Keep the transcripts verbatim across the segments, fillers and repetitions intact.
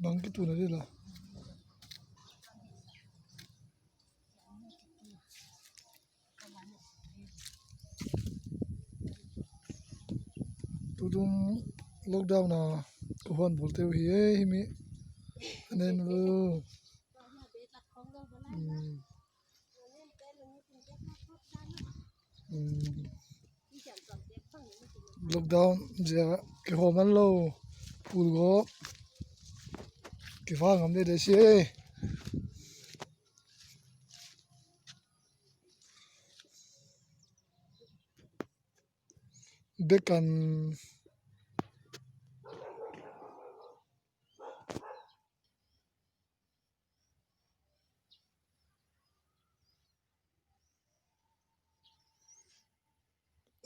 Bang kitu na dih la. Tutung lockdown na ka huan bul teu hi e, hi mi. Anen lo. Hmm. Hmm. Lockdown zia kihawm an lo. Pul gawp kifa ngam dede si e. Bekan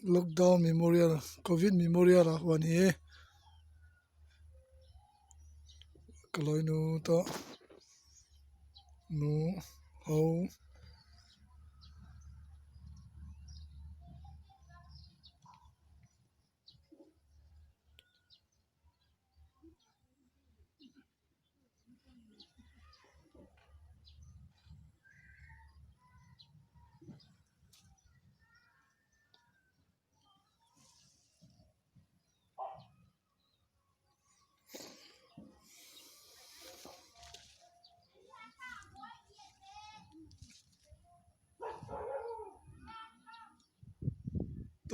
Lockdown Memorial, Covid Memorial a huan hi. Ka lawinu tawh nu ho.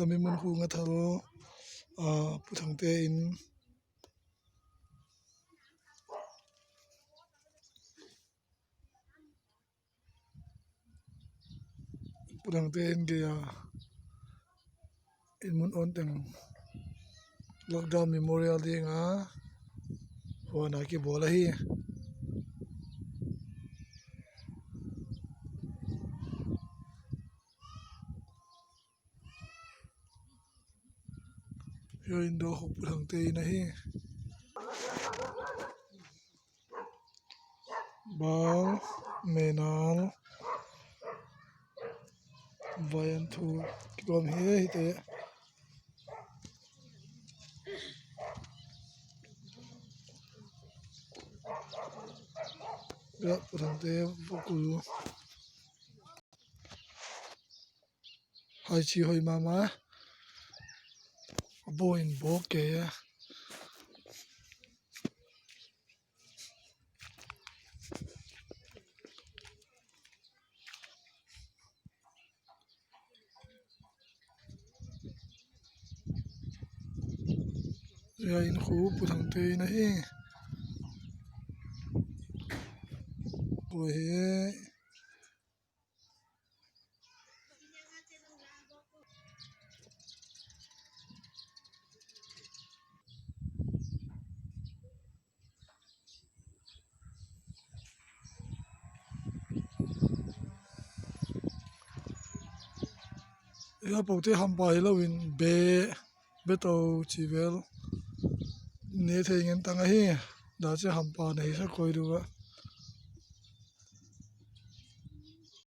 Tami mun khu nga thal, ah, Pu Thangte in Pu Thangte in gei a in mun on teng Lockdown Memorial dinga huan a kibawl ahi. Hia in dawh huk Pu Thangte in ahi. Bang, menal, vai an thu kigawm hi hite. Bia Pu Thangte vokul. Hai chi hoi mama. A bo in bo ke. Hia in khu Pu Thangte in ahi. Hoi he. Ia pote hampa hi loin be, be to ci vel ne thei ngen tang ahi. Da ci hampa na hi sa koi duh a.